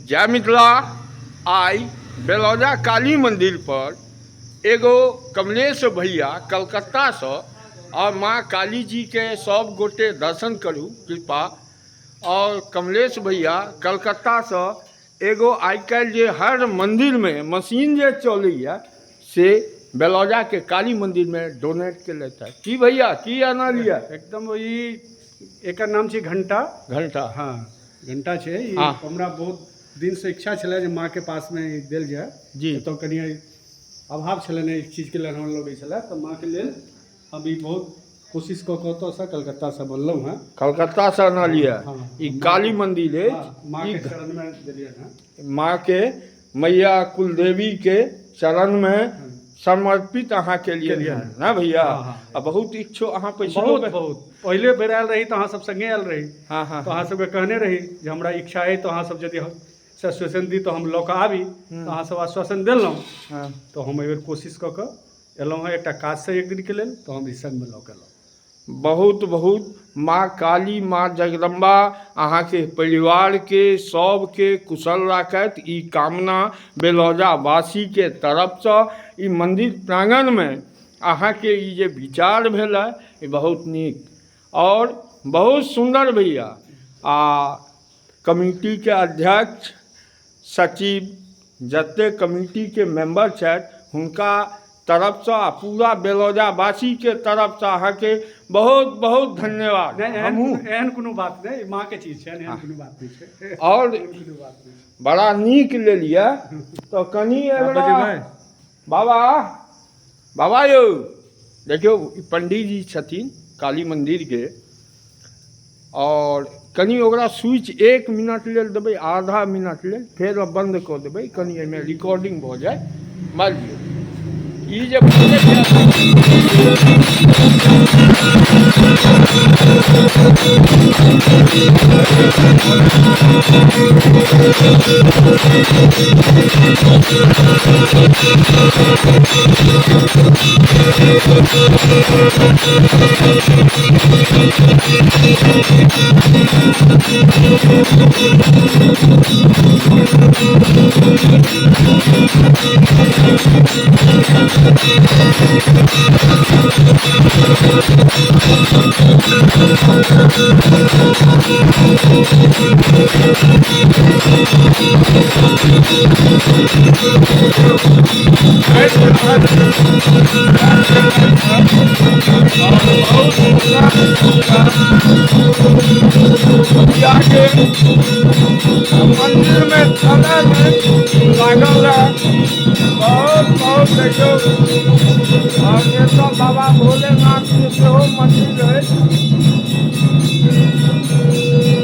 जय मिथिला। आई बेलौजा काली मंदिर पर एगो कमलेश भैया कलकत्ता से और माँ काली जी के सब गोटे दर्शन करू कृपा। और कमलेश भैया कलकत्ता से एगो आइ काल्हि जे हर मंदिर में मशीन जे चलैया से बेलौजा के काली मंदिर में डोनेट केलथि है। की भैया की आनल यऽ? एकदम ई एकर नाम छै घंटा। घंटा। हाँ, घंटा छै ई। हाँ। हमरा बहुत दिन से इच्छा छलै जे माँ के पास में ई देल जाय जी। तो कनि अभाव छलै ने, ई चीजके लेल हमरा लगै छलै, तऽ माँ के लेल हम ई बहुत कोशिश कऽ कऽ ओतऽसँ कलकत्तासँ बनलहुँ हेँ। कलकत्ता से आनल यऽ। हाँ। ई काली मंदिर अछि। हाँ, माँ ई के चरण में देलियनि हेँ। माँ के मैया कुलदेवी के चरण में समर्पित अहाँ के लिए केलियै। ना भैया? हाँ, हाँ। आ बहुत इच्छो अहाँ पैसो बहुत बहुत पहिले बेर आयल रही तऽ अहाँ सब संगे आयल रही। हाँ हाँ। तऽ अहाँ सबके कहने रही जे हमरा इच्छा अइ तऽ अहाँ सब यदि से आश्वासन दी तऽ हम लऽ कऽ आबी, तऽ अहाँ सब आश्वासन देलहुँ। हाँ। तऽ हम एहिबेर कोशिश कऽ कऽ एलहुँ हेँ एकटा काजसँ एक दिनके लेल, तऽ हम ई संगमे लऽ कऽ एलहुँ। बहुत बहुत माँ काली माँ जगदम्बा अहाँके परिवारके सबके कुशल राखथि, ई कामना बेलौजा वासीके तरफसँ। ई मंदिर प्रांगणमे अहाँके ई जे विचार भेल है ई बहुत नीक और बहुत सुन्दर भैया। आ कमिटीके अध्यक्ष सचिव जते कमिटीके मेंबर छथि हुनका तरफसँ आ पूरा बेलौजावासीके तरफसँ अहाँके बहुत बहुत धन्यवाद। नहि, एहन हमहूँ एहन कोनो बात नहि, माँ के चीज छै, एहन कोनो बात नहि छै। और एहन कोनो बात नहि छै। बड़ा नीक लेलियै। तऽ कनि आब एकरा बजेबै? बाबा बाबा यौ देखियौ ई पंडीजी छथिन काली मंदिरके, और कनि ओकरा स्विच 1 मिनट लेल देबै, आधा मिनट लेल, फेर बंद कऽ देबै, कनि एहिमे रिकॉर्डिंग भऽ जाय। मानि लियौ ई जे मंदिर में चलल लागल है बहुत बहुत। देखियौ और एतऽ बाबा भोलेनाथ के सेहो मंदिर अछि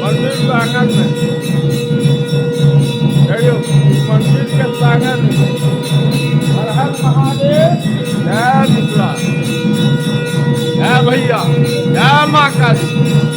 मंदिर प्रांगण में।